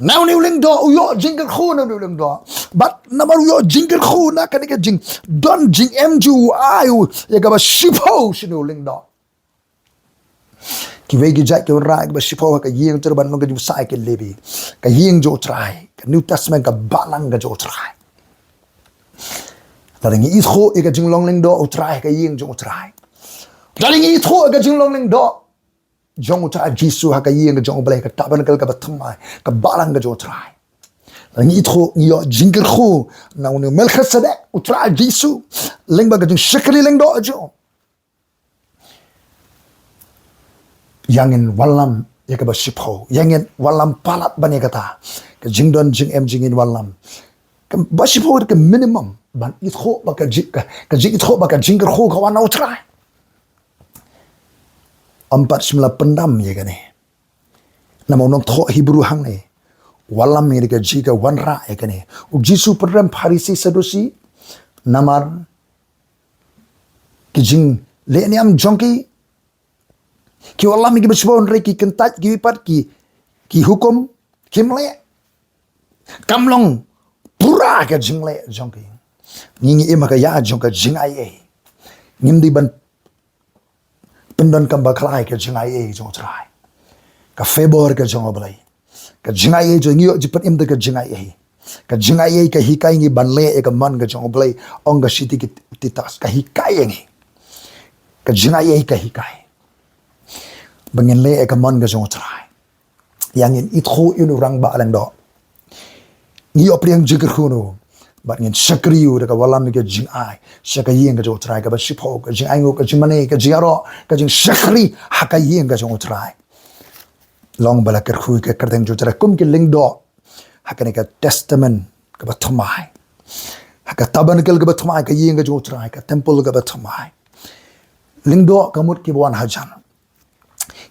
na une u lyngdoh, u ïoh jingkyrkhu na une u lyngdoh. Bad namar u ïoh jingkyrkhu na kane ka jingdon jingem jong u, u ai ïa kaba shiphew sha une u lyngdoh. Kiwei ki jait ki wanrah ïa kaba shiphew ha ka ïing jong u Trai ban long ka jingmynsiem ïa ki Lebi. Ka ïing jong U Trai, ka New Testament, ka balang ka jong U Trai. Lada ngi ithuh ïa ka jinglong lyngdoh U Trai ha ka ïing jong U Trai, lada ngi ithuh ïa ka jinglong lyngdoh jong U Trai Jisu ha ka ïing jong U Blei, ka tabernacle kaba thymmai, ka balang ka jong U Trai, lada ngi ithuh, ngi ïoh jingkyrkhu na une u Melkisedek, U Trai Jisu, lyngba ka jingshakri lyngdoh jong u, ïa ngin wallam ïa kaba shiphew, ïa ngin wallam palat ban ïa kata. Ka jingdon jingem jong ngi ngin wallam. Kaba shiphew ka minimum ban ithuh ba ka jing, ka, ka jingithuh ba ka jingkyrkhu ka wan na U Trai. Ym pat shym la pyndam ïa kane. Namar u nongthoh Hebru hangne u wallam ïa ka jingkyrkhu, wanrah ïa kane. U Jisu u pynrem Pharisi Sadusi namar ki jingleh niam jong ki. Ki wallam ïa kiba shiphew hynrei ki kyntait kiwei pat ki, ki hukum kim leh. Kam long pura ka jingleh jong ka ïing. Ngi ngi im ha ka ïa jong ka jingaiei. Ngim dei ban pyndonkam bakla ïa ka jingaiei jong U Trai. Ka favor ka jong U Blei. Ka jingaiei jong ngi ïoh jingpynim da ka jingaiei. Ka jingaiei ka hikai ngi ban leh ïa ka mon ka jong U Blei, ong ka shithi ki Titus, ka hikai ïa ngi. Ka jingaiei ka hikai ba ngin leh ïa ka mon ka jong U Trai. Ïa ngin ithuh ïa u rangbah lyngdoh. Ngi ïoh pdiang jingkyrkhu noh bad ngin shakri ïa u da ka wallam ïa ka jingai sha ka ïing ka jong U Trai, kaba shiphew, ka jingainguh, ka jingmane, ka jingïaroh, ka jingshakri ha ka ïing ka jong U Trai. Long ba la kyrkhu ïa ka kyrteng jong U Trai kum ki lyngdoh ha kane ka testament kaba thymmai, ha ka tabernacle kaba thymmai, ka ïing ka jong U Trai, ka temple kaba thymmai. Lyngdoh ka mut kiba wan hajan.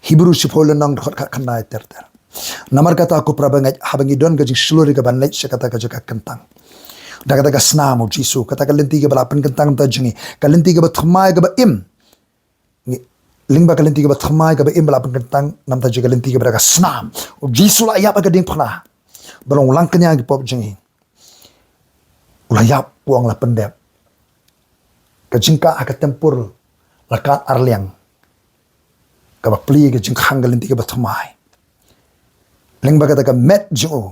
Hebru shiphew lynnong, dkhot khatkhyndai ter ter. Namar kata ko para bangeit, haba ngi don ka jingshlur ïa ka ban leit sha kata ka jaka kyntang, da kata ka snam U Jisu, kata ka lynti kaba la pynkyntang namta jong ngi, ka lynti kaba thymmai kaba im. Ngi, lyngba ka lynti kaba thymmai kaba im ba la pynkyntang namta jong ngi, ka lynti kaba da ka snam, U Jisu la ïap ha ka diengphna ba long langkñia ki pop jong ngi. U la ïap, u ong la pyndep. Ka jingkah ha ka temple la kad ar liang, kaba plie ka jingkhang ka lynti kaba thymmai. Lyngba kata ka met jong u,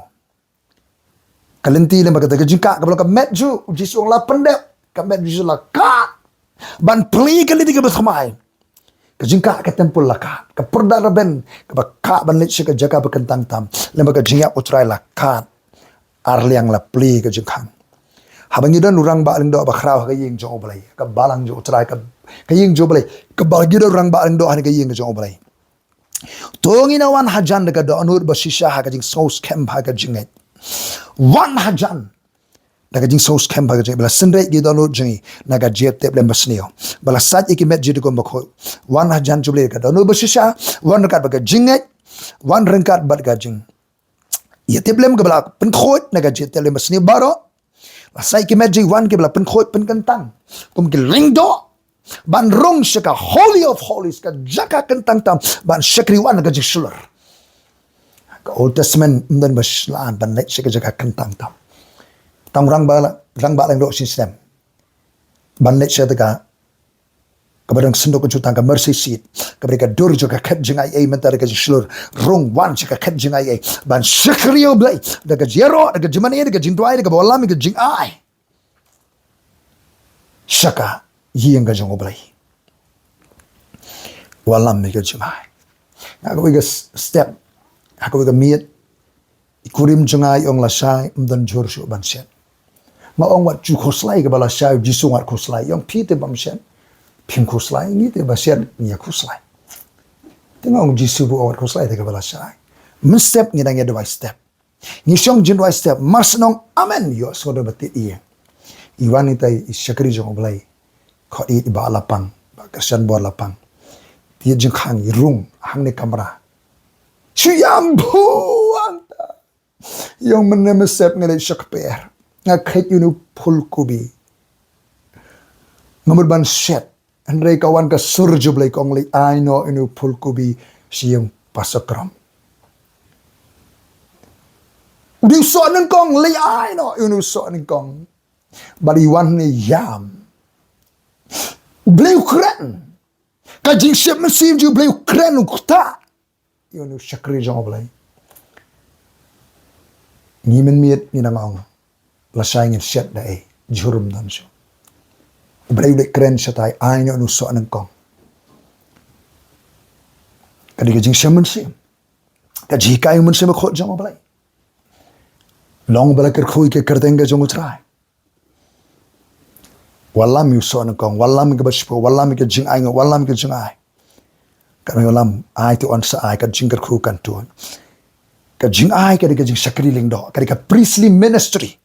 ka lynti, lyngba kata ka jingkah kaba long ka met jong u, U Jisu u ong la pyndep. Ka met jong U Jisu la kad ban plie ka lynti kaba thymmai. Ka jingkah ka temple la kad, ka pyrda rben kaba kah ban leit sha ka jaka ba kyntang tam, lyngba ka jingïap U Trai la kad ar liang, la plie ka jingkhang. Haba ngi don u rangbah lyngdoh ba khraw ha ka ïing jong U Blei, ka balang jong U Trai, ka, ka ïing jong U Blei, kaba ngi don u rangbah lyngdoh ha ka ïing jong U Blei, to ngin wan hajan da ka dohnud ba shisha ha ka jingsngewskhem ha ka jingngeit. Wan hajan da ka jingsngewskhem ha ka jingngeit, ba la synreit ïa ki dohnud jong ngi na ka jingïatep lem basniew, ba la sait ïa ki met jingdih kum bakhuid. Wan hajan jong U Blei da ka dohnud ba shisha, wan ryngkat bad ka jingngeit, wan ryngkat bad ka jingïatep lem kaba la pynkhuid na ka jingïatep lem basniew baroh. La sait ïa ki met jong ngi, wan kiba la pynkhuid pynkyntang kum ki lyngdoh ban rung sha ka Holy of Holies, ka jaka kyntang tam, ban shakri, wan ka jingshlur. Ka Old Testament ym don ba shlur ban leit sha ka jaka kyntang tam. Tang rangbah, rangbah lyngdoh shisyndon ban leit sha ka, kaba don synduk ka jutang, ka mercy seat, kaba dei ka dur jong ka khet jingaiei, mynta da ka jingshlur rung wan sha ka khet jingaiei ban shakri ïa U Blei da ka jingïaroh, da ka jingmane, da ka jingduwai, da kaba wallam ïa ka jingai sha ka ïing ka jong U Blei. Wallam ïa ka jingai. Ha kawei ka s-, step, ha kawei ka miet, i kurim jong nga i ong lashai, ym don jhur shuh ban shet. Nga ong wat ju khuslai kaba lashai, U Jisu wat khuslai. I ong phi te bym shet, phim khuslai, ngi te ba shet ngi ïa khuslai. Te nga ong U Jisu ba wat khuslai te kaba lashai. Mynstep ngi dang ïa duwai step. Ngi shong jingduwai step, mar shu ong amen, ïohsngew da ba tied ïing. I wan itai i shakri jong U Blei, khot i, i bah Lapang, Bah Christian Bor Lapang. Tied jingkhang, i rung hangne kamra. Shu ïam bha hangta. I ong mynne mynstep nga leit sha kper, nga kheit ïa une u phulkubi. Nga mut ban shet. Hynrei ka wan ka sur jong U Blei, ka ong leit ai noh ïa une u phulkubi sha ïing Pastor Krom. U dei u soh nyngkong, leit ai noh ïa une u soh nyngkong. Bad i wan ne ïam. U Blei u kren. Ka jingsheptieng mynsiem jong U Blei u kren, u ktah ïa une u shakri jong U Blei. Ngi mynmiet ngi nang ong lashai ngin shet da ei, jhur ym don shuh. U Blei u leit kren shatai, ai noh une u soh nyngkong. Ka dei ka jingsheptieng mynsiem, ka jinghikai mynsiem bakhuid jong U Blei. Long ba la kyrkhu ïa ka kyrteng ka jong U Trai. Wallam ïa u soh nyngkong, wallam ïa kaba shiphew, wallam ïa ka jingainguh, wallam ïa ka jingai. Ka dei wallam, ai te yn sa ai, ka jingkyrkhu kan tuid. Ka jingai ka dei ka jingshakri lyngdoh, ka dei ka priestly ministry.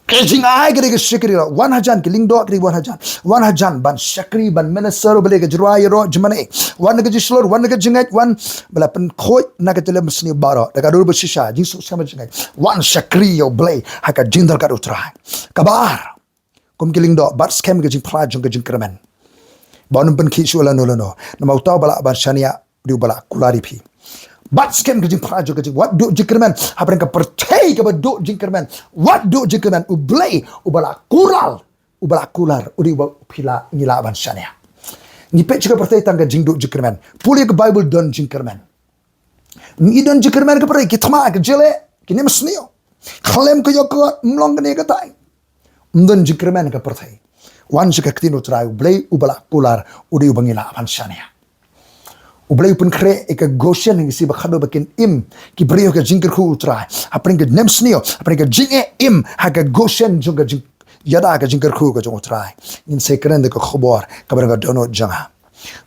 Ka jingai ka dei ka shakri lyngdoh, wan hajan ki lyngdoh, ka dei wan hajan. Wan hajan ban shakri, ban minister U Blei, ka jingrwai ïaroh jingmane. Wan ka jingshlur, wan ka jingngeit, wan ba la pynkhuid na ka jingïatep lem basniew baroh, da ka dur ba shisha, jingsuk skhem jingngeit. Wan shakri ïa U Blei ha ka jingdon ryngkat U Trai. Kaba ar, kum ki lyngdoh, bat skhem ka jingphla jong ka jingkyrmen. Ba un ym pynkhih shuh lano lano. Namar uta uba lah ban shaniah, u dei uba lah kular ïa phi. Bad skhem ka jingphla jong ka jing, wat duh jingkyrmen hapdeng ka pyrthei kaba duh jingkyrmen. Wat duh jingkyrmen, U Blei uba la kular, uba la kular u dei uba phi la, ngi lah ban shaniah. Ngi peit sha ka pyrthei tang ka jingduh jingkyrmen. Pule ka Baibl, don jingkyrmen. Ngi don jingkyrmen ka pyrthei, ki thma, ki jingleh, ki nemsniew. Khlem ka ïoh, ym long kane katai. Ym don jingkyrmen ka pyrthei. Wan sha ka ktien U Trai, U Blei uba la kular u dei uba ngi lah ban shaniah. U Blei u pynkhreh ïa ka Goshen, ngi sngew ba khadduh ba kin im ki briew ha ka jingkyrkhu U Trai. Hapdeng ka nemsniew, hapdeng ka jingeh, im ha ka Goshen jong ka jing, ïada ka jingkyrkhu ka jong U Trai. Ngin sa ïakren da ka khubor kaba don ka dohnud jong nga.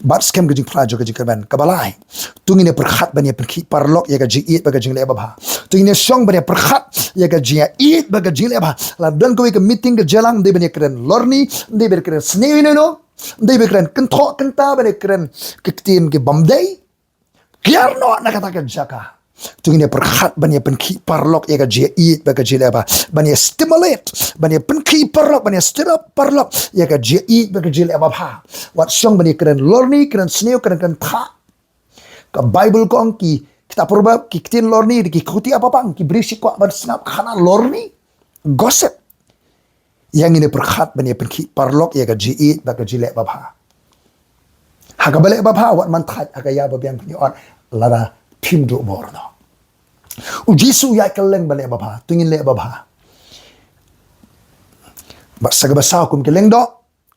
Bad skhem ka jingphla jong ka jingkyrmen. Kaba lai, to ngin ïa pyrkhat ban ïa pynkhih paralok ïa ka jingïeit bad ka jingleh babha. To ngin ïa shong ban ïa pyrkhat ïa ka jingïeit bad ka jingleh babha. La don kawei ka meeting ka jia lang, ym dei ban ïa kren lorni, ym dei ban ïa kren sniew ïano ïano, ym dei ban ïa kren kynthoh kynta, ban ïa kren ki ktien ki bym dei. Kiar noh na kata ka jaka. To ngin ïa pyrkhat ban ïa pynkhih paralok ïa ka jingïeit bad ka jingleh babha. Ban ïa stimulate, ban ïa pynkhih paralok, ban ïa stir up paralok ïa ka jingïeit bad ka jingleh babha. Wat shong ban ïa kren lorni, kren sniew, kren kynthah. Ka Baibl ka ong, ki kitab Proverb, ki ktien lorni, ki khuti ha bapang, ki briew shi kwah ban sngap khana lorni. Gossip. Ïa ngin ïa pyrkhat ban ïa pynkhih paralok ïa ka jingïeit bad ka jingleh babha. Ha kaba leh babha, wat man thait, ha ka ïa ba biang phin ïa ot lada phim duh bor noh. U Jisu u ïaid kylleng ban leh babha, to ngin leh babha. Bad sa kaba saw, kum ki lyngdoh,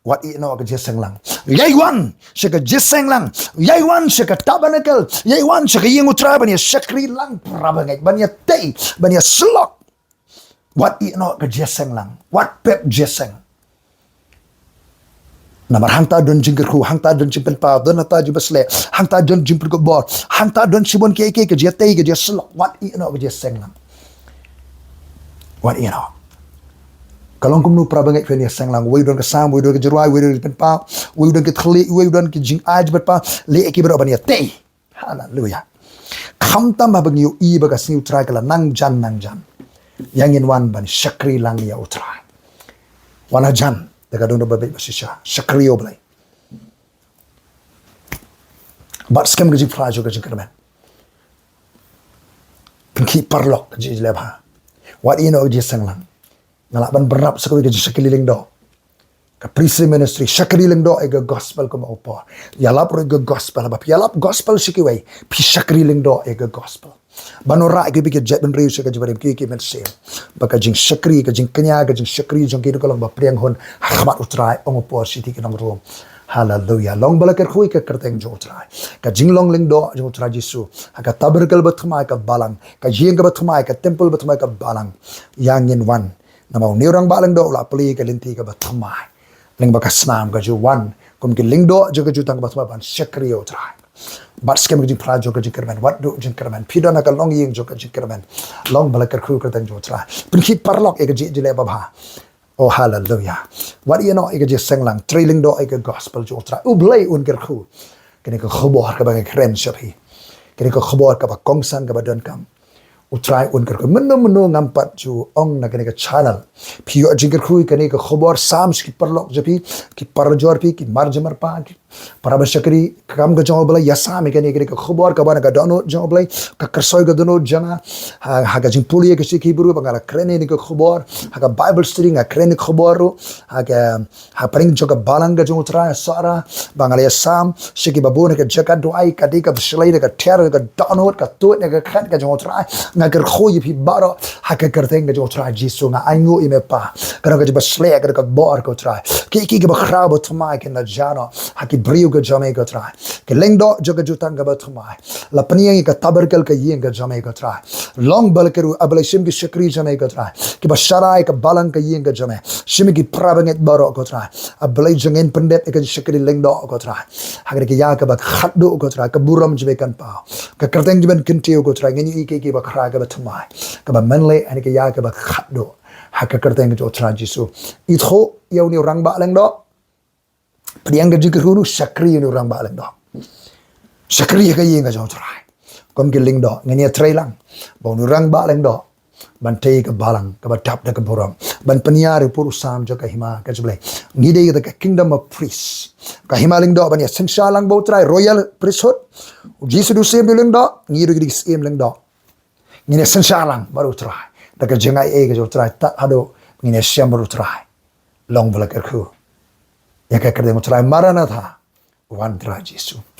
wat ïehnoh ka jingïaseng lang. Ïai wan sha ka jingïaseng lang. Ïai wan sha ka tabernacle. Ïai wan sha ka ïing U Trai ban ïa shakri lang para bangeit, ban ïa tei, ban ïa syllok. Wat ïehnoh ka jingïaseng lang. Wat pep jingïaseng. Namar hangta don jingkyrkhu, hangta don jingpynpaw, don hangta jingbasleh, hangta don jingpynkupbor, hangta don shibun kiei kiei, ka jingïatei, ka jingïasyllok. Wat ïehnoh ka jingïaseng lang. Wat ïehnoh. Ka long kumno para bangeit, phin ïaseng lang? Uwei u don ka Salm, uwei u don ka jingrwai, uwei u don ka jingpynpaw, uwei u don ka thylliej, uwei u don ka jingai jingpynpaw. Leh ïa ki baroh ban ïatei. Haleluya. Khamtam haba ngi ïohi ba ka sngi U Trai ka la nang jan nang jan, ïa ngin wan ban shakri lang ïa U Trai. Wan hajan da ka dohnud babeit bashisha. Shakri ïa U Blei. Bad skhem ka jingphla jong ka jingkyrmen. Pynkhih paralok ka jingleh babha. Wat ïehnoh ka jingïaseng lang. Nga lah ban bynrap sa kawei ka jingshakri lyngdoh. Ka priestly ministry, shakri lyngdoh ïa ka gospel kum u por. Ïalap ruh ïa ka gospel, haba phi ïalap gospel sha kiwei, phi shakri lyngdoh ïa ka gospel. Ban wanrah ïa kiwei ki jaitbynriew sha ka jingbarim, kiwei ki mynsiem. Ba ka jingshakri, ka jingkñia, ka jingshakri jong ki ruh ka long ba pdiang hun ha khmat U Trai, ong u Paul, shithi ki nong Rom. Haleluya. Long ba la kyrkhu ïa ka kyrteng jong U Trai. Ka jinglong lyngdoh jong U Trai Jisu ha ka tabernacle ba thymmai, ka balang, ka ïing kaba thymmai, ka temple ba thymmai, ka balang. Ïa ngin wan. Namar une u rangbah lyngdoh u la plie ïa ka lynti kaba thymmai lyngba ka snam ka jong u, wan kum ki lyngdoh jong ka jutang kaba thymmai ban shakri ïa U Trai. Bad skhem ka jingphla jong ka jingkyrmen, wat duh jingkyrmen. Phi don ha ka longïing jong ka jingkyrmen. Long ba la kyrkhu ïa ka kyrteng jong U Trai. Pynkhih paralok ïa ka jingïeit jingleh babha. Oh, haleluya. Wat ïehnoh ïa ka jingïaseng lang, trei lyngdoh ïa ka gospel jong U Trai. U Blei un kyrkhu. Kane ka khubor kaba nga kren sha phi, kane ka khubor kaba kongsan, kaba donkam. U Trai un kyrkhu. Mynno mynno ngam pat ju ong na kane ka channel, phi ïoh jingkyrkhu ïa kane ka khubor, sam sha ki paralok jong phi, ki parajor phi, ki marjan marpa, ki para bashakri kam ka jong U Blei, ïa sam ïa kane, kane ka khubor kaba na ka dohnud jong U Blei. Ka kyrshoi ka dohnud jong nga ha, ha ka jingpule ïa ka shithi Hebru ba nga la kren ïa kane ka khubor, ha ka Bible study nga kren ïa ka khubor ruh, ha ka, hapdeng jong ka balang ka jong U Trai ha Sohra, ba nga la ïa sam sha ki babun ha ka jaka duwai, ka dei kaba shlei da ka thiar, ka dohnud, ka tuid na ka khet ka jong U Trai. Nga kyrkhu ïa phi baroh ha ka kyrteng ka jong U Trai Jisu. Nga ainguh ïa me Pa, ka dei ka jingbasleh, ka dei ka bor ka U Trai. Kiei kiei kiba khraw ba thymmai kin da jah noh ha ki briew ka jong me ko Trai. Ki lyngdoh jong ka jutang kaba thymmai la pynïeng ïa ka tabernacle, ka ïing ka jong me ko Trai. Long ba la kyrkhu, A Blei, shim ki shakri jong me ko Trai, kiba sharai ka balang, ka ïing ka jong me. Shim ki para bangeit baroh ko Trai. A Blei, jong ngin pyndep ïa ka shakri lyngdoh ko Trai, ha kane ka ïa kaba khatduh ko Trai, ka burom jong me kan paw, ka kyrteng jong me kan kyntiew ko Trai. Ngin ïohi kiei kiei kiba khraw, kaba thymmai, kaba mynleh ha kane ka ïa kaba khatduh, ha ka kyrteng ka jong U Trai Jisu. Ithuh ïa une u rangbah lyngdoh. Pdiang ka jingkyrkhu, shakri ïa une u rangbah lyngdoh. Shakri ïa ka ïing ka jong U Trai. Kum ki lyngdoh ngin ïa trei lang ba une u rangbah lyngdoh ban tei ka balang kaba dap da ka burom, ban pynïar ïa u pud u sam jong ka hima ka jong U Blei. Ngi dei da ka kingdom of priests, ka hima lyngdoh ban ïa synshar lang bad U Trai, royal priesthood. U Jisu u syiem lyngdoh, ngi ruh ngi dei syiem lyngdoh. Ngin ïa synshar lang bad U Trai da ka jingaiei ka jong U Trai, tad haduh ngin ïa shem bad U Trai. Long ba la kyrkhu ïa ka kyrteng U Trai. Maranatha, wan Trai Jisu.